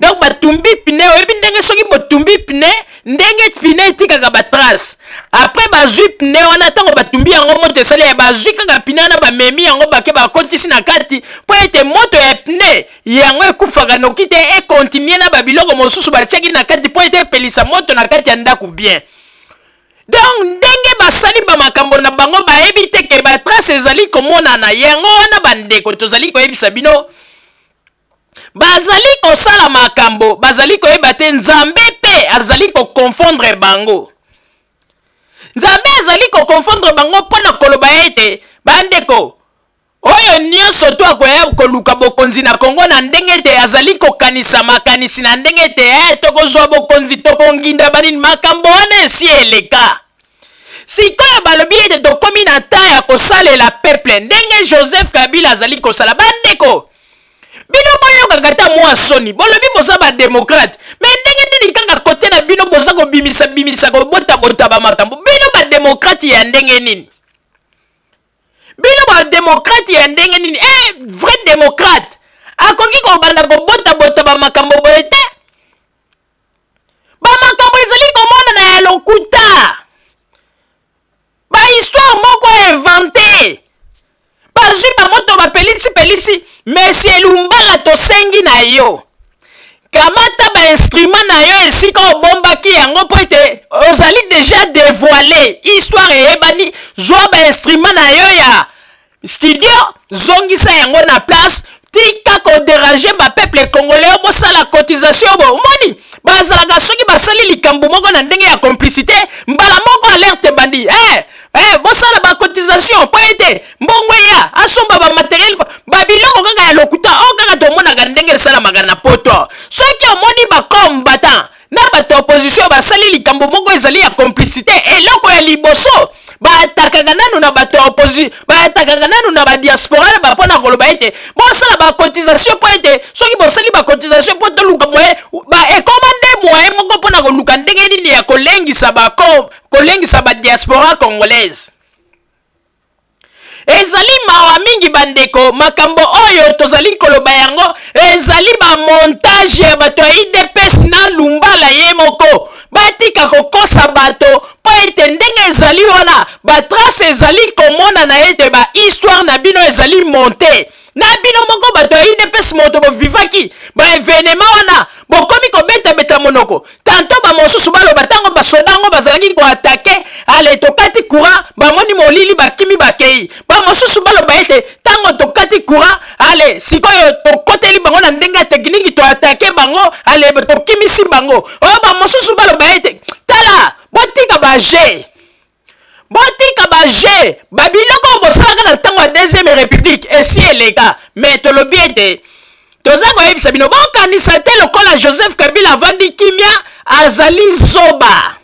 Donc batumbi pine, oyebi ndenge soki botumbi pine, ndenge pine etikaka batrace. Après bazwi pine wana, ntango batumbi yango moto esali ya, bazwi kaka pine wana, bamemi yango, bake bakotisi na kati, mpo ete moto ya pine yango ekufaka noki te, ekontinue na babiloko mosusu batiaki na kati mpo ete epelisa moto na kati ya ndako bien. Donc ndenge basali bamakambo na bango, bayebi te ke batrace ezali komonana. Yango wana bandeko, tozali koyebisa bino, bazali kosala makambo bazali koyeba te. Nzambe mpe azali kokonfondre bango, Nzambe azali kokonfondre bango mpo na koloba ete bandeko oyo nyonso to akoya koluka bokonzi na Kongo na ndenge ete azali kokanisa makanisi na ndenge ete tokozwa bokonzi, tokonginda banini, makambo wana esi eleka. Sikoyo balobi ete tokomi na temps ya kosalela peuple ndenge Joseph Kabila azali kosala. Bandeko, bino boyokaka ata mwa soni, bolobi boza bademokrate, me ndenge nini kaka kote na bino boza kobimisa bimisa kobotabota bamakambo? Bino bademokrate ya ndenge nini? Bino bademokrate ya ndenge nini? Vrai demokrate akoki kobanda kobotabota bamakambo boye te. Bamakambo ezali komonana ya lokuta, bahistoire moko invente, bazwi bamoto bapelisi-pelisi. Monsieur Lumbala, tosengi na yo, kamata bainstrument na yo esika obombaki yango, mpo ete ozali deja dévoile, histoire eyebani. Zwa bainstrument na yo ya studio, zongisa yango na place, tika koderange bapeuple congolais oyo bosala cotisation. Bo omoni bazalaka soki basali likambo moko na ndenge ya complicité, mbala moko alerte ebandi, bosala bacotisation mpo ete mbongo eya asomba bamateriel, babiloko kaka ya lokuta oyo kaka tomonaka ndenge esalamaka na poto. Soki omoni bacombattant na bato opposition basali likambo moko ezali ya complicité, eloko ya liboso Baatakaka nanu na bato ya opposition, baatakaka nanu na badiaspora na ba mpo na koloba ete bosala bacotisation, mpo ete soki bosali bacotisation mpo toluka moye ba ekoma nde moye moko mpo na koluka ndenge nini ya kolengisa bako kolengisa badiaspora congolaise. Ezali mawa mingi bandeko, makambo oyo tozali koloba yango ezali bamontage ya bato ya UDPS na Lumbala ye moko. Batika kokosa bato mpo ete ndenge ezali wana batrace ezali komonana ete ba histoire na bino ezali monte na bino moko bato ya UDPS. Moto bovivaki ba evenema wana, bokomi kobetabeta monoko. Tanto bamosusu baloba ntango basoda yango bazalaki koatake, ale tokati courant, bamoni molili, bakimi bakei. Bamosusu baloba ete ntango tokati courant, ale sikoyo tokoteli bango na ndenge ya tekiniki, toatake bango, ale tokimisi bango. Oyo bamosusu baloba ete tala, botika baje, botika baje, babiloko oyo bosalaka na ntango ya deuxième république esi eleka. Me tolobi ete toza koyebisa bino, bokanisa te lokola Joseph Kabila avandi kimia azali zoba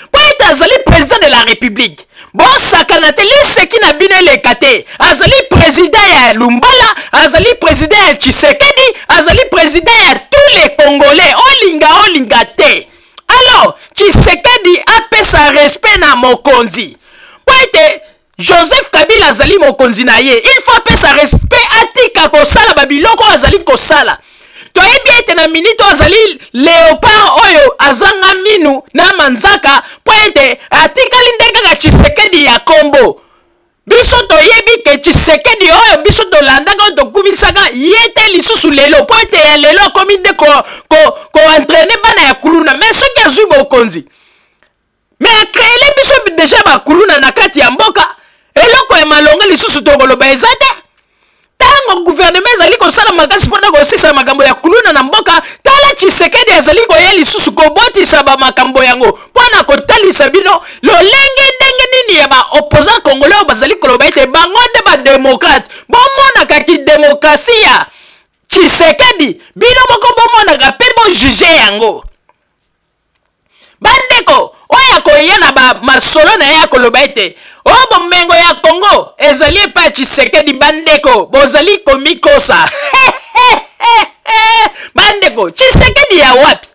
mpo ete azali président de la république. Bosakana te, liseki na bino eleka te. Azali président ya Lumbala, azali président ya Tshisekedi, azali président ya tous les Congolais, olinga olinga te. Alors Tshisekedi apesa respect na mokonzi, mpo ete Joseph Kabila azali mokonzi na ye. Il faut apesa respect, atika kosala babiloko oyo azali kosala. Toyebi ete na minute oyo azali leopard oyo azanga minu na manzaka, mpo ete atikali nde kaka Tshisekedi ya kombo. Biso toyebi ke Tshisekedi oyo biso tolandaka, oyo tokumisaka ye te lisusu lelo, mpo ete ya lelo akomi nde koentraîne ko, ko bana ya kuluna. Me soki azwi bokonzi, me akreele biso deja bakuluna na kati ya mboka, eloko ya malonga lisusu tokoloba eza te. Ntango guvernema ezali kosala makasi mpo na kosisa makambo ya kuluna na mboka, tala Tshisekedi azali koya lisusu kobotisa bamakambo yango mpo na kotalisa bino lolenge ndenge nini ya baopposant congolais oyo bazali koloba ete bango nde bademokrate. Bomonaka kidemokrasi ya Tshisekedi bino moko, bomonaka mpe bojuge yango. Bandeko, oyo akoya na ba masolo na ye akoloba ete o bomengo ya Kongo ezali epai ya Tshisekedi, bandeko bozali komikosa. Bandeko, Tshisekedi ya wapi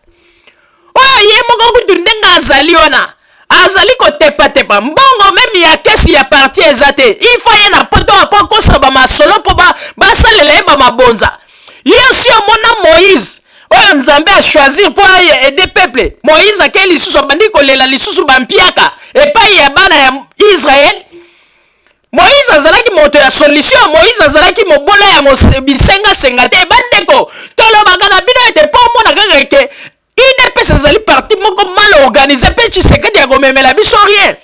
oyo ye moko kutu ndenge azali wana azali kotepatepa mbongo meme ya kesi ya parti eza te. Il faut ye na poto apo akosa bamasolo mpo basalela ye bamabonza. Ye si omona Moïse oyo Nzambe achoisir mpo aye aide peuple, Moïse akei lisusu abandi kolela lisusu bampiaka epai ya bana ya Israel. Moïse azalaki moto ya solution, Moïse azalaki mobola ya bisengasenga te. Bandeko, tolobaka na bino ete mpo omona kaka ke UDPS ezali parti moko mal organisé mpe Tshisekedi akomemela biso rien.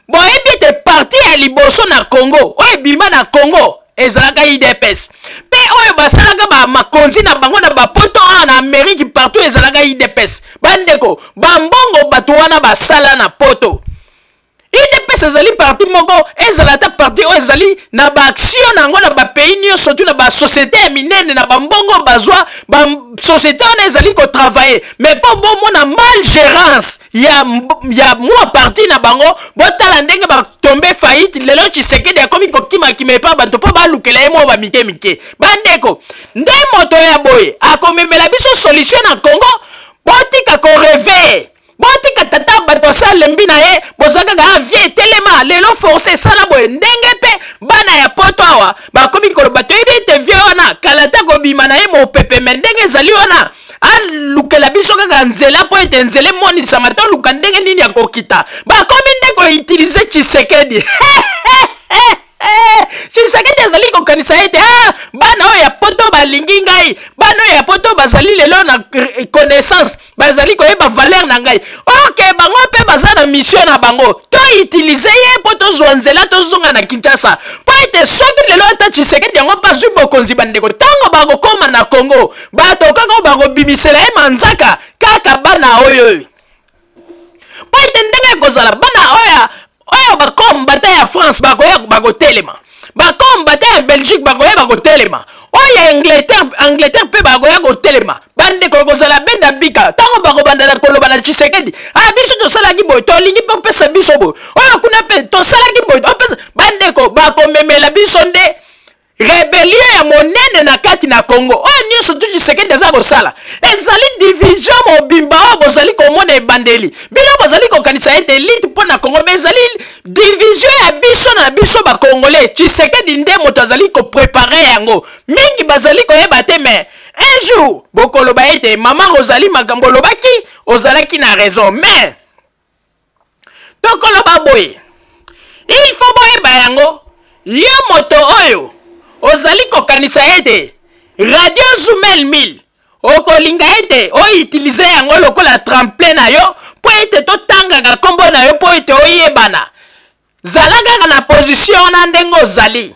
Boyebi ete parti ya liboso na Congo oyo ebima na Congo ezalaka UDPS, mpe oyo basalaka ba makonzi na bango na bapoto awa na Amerique partout ezalaka UDPS. Bandeko, bambongo bato wana basala na poto, UDPS ezali parti moko, ezala ata parti oyo ezali na baaction na yango na bapays nyonso tu na basociété ya minene na bambongo bazwa basociété wana ezali kotravaille. Mais mpo bomona mal gérance ya mwa parti na bango, botala ndenge batombe faillite. Lelo Tshisekedi akomi kokimakima epa bato mpo balukela ye mwa bamike mike. Bandeko, nde moto ya boye akomemela biso solution na Congo? Botika koreve, botika tata bato asalembi na ye. Boza kaka ah, vie telema lelo, force esala boye. Ndenge mpe bana ya poto awa bakomi koloba, toyebi ete vie wana kala te kobima na ye mopepe. Me ndenge ezali wana, alukela biso kaka nzela mpo ete nzela emonisama, toluka ndenge nini ya kokita. Bakomi nde koutilize Tshisekedi. Tshisekedi azali kokanisa ete ah, bana oyo ya poto balingi ngai, bana oyo ya poto bazali lelo na connaissance, bazali koyeba valeur na ngai. Ok, bango mpe baza na mission na bango, toutilize ye mpo tozwa nzela tozonga na Kinshasa. Mpo ete soki lelo ata Tshisekedi yango mpe azwi bokonzi, bandeko, ntango bakokóma na Congo, bato kaka oyo bakobimisela ye manzaka kaka bana oyo, mpo ete ndenge ekozala, bana oyo bakombata ya France bakoya bakotelema. Bakombata ya Belgique bakoya bakotelema, oyo ya Angleterre, Angleterre mpe bakoya kotelema. Bandeko, ekozala benda bika ntango bakobanda na koloba na Tshisekedi: ah, biso tosalaki boye, tolingi mpe opesa biso boye, oyo kuna mpe tosalaki boye, opesa. Bandeko, bakomemela biso nde rebellion ya monene na kati na Congo. Oyo nyonso tu Tshisekedi aza kosala ezali division mobimba oyo bozali komona ebandeli. Bino bozali kokanisa ete elite mpo na Congo, mais ezali division ya biso na biso Bakongole. Tshisekedi nde moto azali koprepare yango, mingi bazali koyeba te. Mais un jour bokoloba ete mama Rosalie, makambo olobaki, ozalaki na raison. Mais tokoloba boye, il faut boyeba yango: yo moto oyo ozali kokanisa ete Radio Zumel 1000 okolinga ete outilize yango lokola tremplin na yo mpo ete totangaka nkombo na yo mpo ete oyebana, zala kaka na position wana ndenge ozali.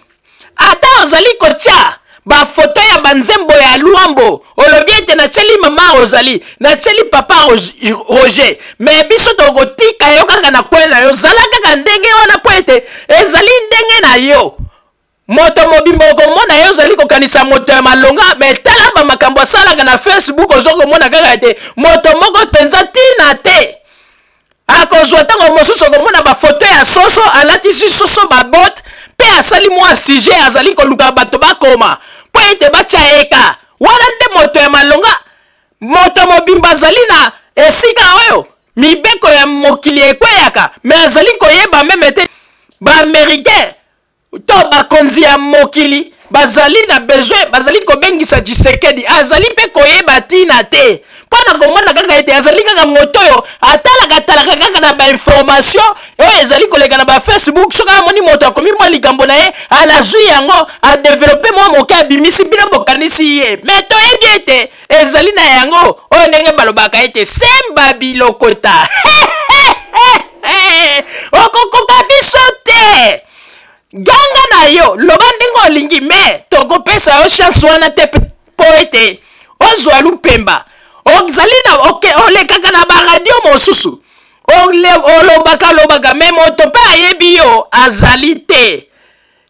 Ata ozali kotia bafoto ya banzembo ya Luambo, olobi ete natieli mama Rosalie, natieli papa Roger, me biso tokotika yo kaka na kwe na yo. Zala kaka ndenge wana mpo ete ezali ndenge na yo. Moto mobimba okomona ye, ozali kokanisa moto ya malonga, me tala bamakambo asalaka na Facebook, ozo komona kaka ete moto moko mpenza ntina te. Akozwa ntango mosusu okomona bafoto ya soso, alatisi soso babote mpe asali mwa sujet, azali koluka bato bakoma mpo ete batya eka wana nde moto ya malonga. Moto mobimba azali na esika oyo mibeko ya mokili ekweyaka, me azali koyeba meme te Baamericain to bakonzi ya mokili bazali na besoin, bazali kobengisa Tshisekedi, azali mpe koyeba ntina te, mpo na komona kaka ete azali kaka moto oyo atalaka talaka kaka na bainformation oyo ezali koleka na bafacebook. Soki amoni moto akomi mwa likambo na ye, alazwi yango, adevelope mwa moke, abimisi, bino bokanisi ye. Me toyebi ete ezali na yango oyo ndenge balobaka ete semba bilokota, okokoka biso te. Ganga na yo, loba ndenge olingi, me tokopesa yo chance wana te mpo ete ozwa lupemba. Ozali na okay, olekaka na baradio mosusu, olobaka lobaka, me moto mpe ayebi yo azali te.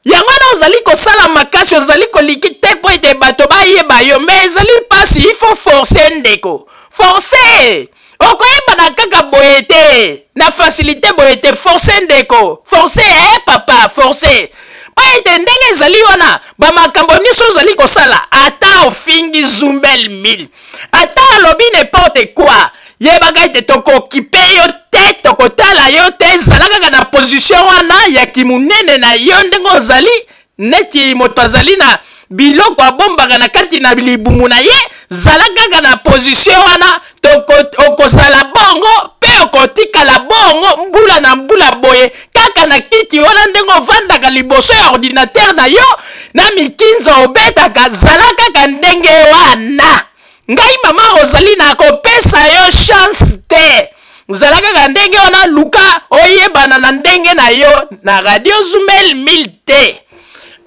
Yango wana ozali kosala makasi, ozali koliki te mpo ete bato bayeba yo, me ezali mpasi. Il faut forcer, ndeko, forcer. Okoyebana kaka boye te na facilité boye te. Force, ndeko, force, eh, papa, force, mpo ete ndenge ezali wana, bamakambo nyonso ozali kosala, ata ofingi Zumbel 1000, ata alobi n'importe quoi, yebaka ete tokokipe yo te, tokotala yo te. Zala kaka na position wana ya kimunene na yo ndenge ozali, neti moto azali na biloko abombaka na kati na libumu na ye. Zala kaka na position wana, okozala bongo mpe okotikala bongo mbula na mbula boye, kaka na kiti wana ndenge ovandaka liboso ya ordinatere na yo na mikinza obetaka. Zala kaka ndenge wana. Ngai mama Rosalie nakopesa yo chance te. Zala kaka ndenge wana, luka oyebana na ndenge na yo na Radio Zumel 1000 te.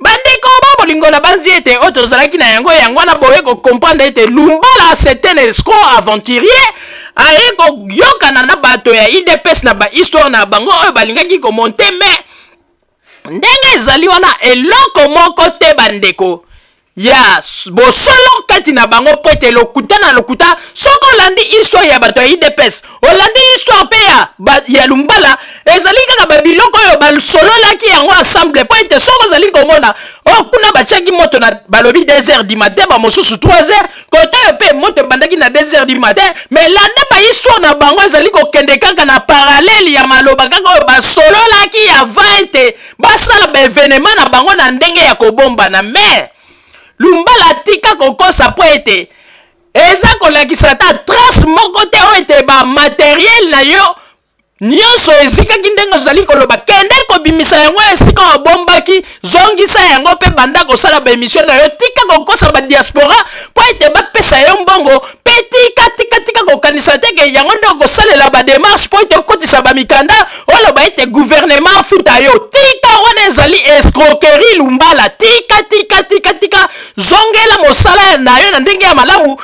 Bandeko ba bolingo, na banzi ete oyo tozalaki na yango yango wana, boye kocomprendre ete Lumbala, c'est un escroc aventurier. Aye koyokana na bato ya UDPS na bahistoire na bango oyo balingaki komonte, mais ndenge ezali wana, eloko moko te, bandeko, ya bosolo kati na bango, mpo ete lokuta na lokuta. Soki olandi histoire ya bato ya UDPS, olandi histoire mpe ya Lumbala, ezali kaka babiloko oyo basololaki yango ensemble, mpo ete soki ozali komona oyo kuna batiaki moto na balobi 2 heures du matin, bamosusu 3 heures, kote oyo mpe moto ebandaki na 2 heures du matin. Mais landa bahistoire na bango, ezali kokende kaka na parallele ya maloba kaka oyo basololaki avant ete basala baevenema na bango na ndenge ya kobombana. Mais Lumbala atika kokosa, mpo ete eza kolakisa ata trace moko te oyo ete bamateriel na yo nyonso ezikaki ndenge ozali koloba. Kende kobimisa yango esika obombaki, zongisa yango mpe banda kosala baemission na yo. Tika kokosa badiaspora mpo ete bapesa yo mbongo, mpe tika tika tika kokanisa te ke yango nde okosalela bademarche mpo ete okotisa bamikanda, oloba ete gouvernement afuta yo. Tika wana, ezali escroquerie, Lumbala. kosala. Tika, tika, tika, tika, zongela mosala na yo na ndenge ya malamu,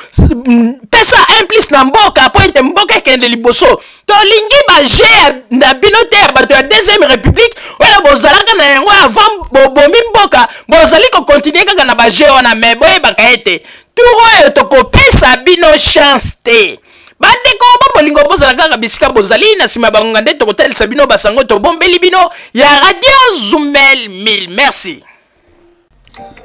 pesa un plus na mboka mpo ete mboka ekende liboso. Tolingi ba jeu na bino te ya bato ya deuxième république oyo bozalaka na yango avant bobomi mboka, bozali kokontinue kaka na ba jeu wana. Me boyebaka ete tour oyo tokopesa bino chance te. Bandeko ba bolingo, bozala kaka bisika bozali. Na nsima ya bangonga nde tokotalisa bino basango tobombeli bino ya Radio Zumel 1000. Merci.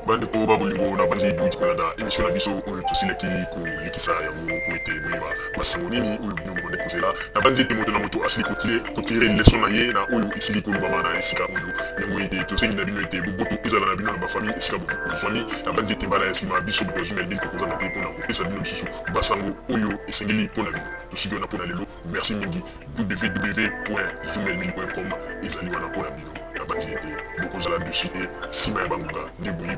Bandeko ba bolingo, na banzi bouti kolanda émission na biso oyo tosilaki kolekisa yango po ete boyeba basango nini oyo bino bobandi kozela. Na banzi ete moto na moto asili kotire leson na ye na oyo esili kolobama na esika oyo yango, ete tosengi na bino ete boboto ezala na bino na bafamille esika bozwami. Na banzi ete mbala ya nsima, biso bato ya Zumel 1000 tokozanga te mpona kopesa bino lisusu basango oyo esengeli mpo na bino. Tosuki wana mpo na lelo. Merci mingi. www.zumel1000.com ezali wana mpo na bino. Nabanzi ete bokozala dessus te. Nsima ya bangonga nde boye.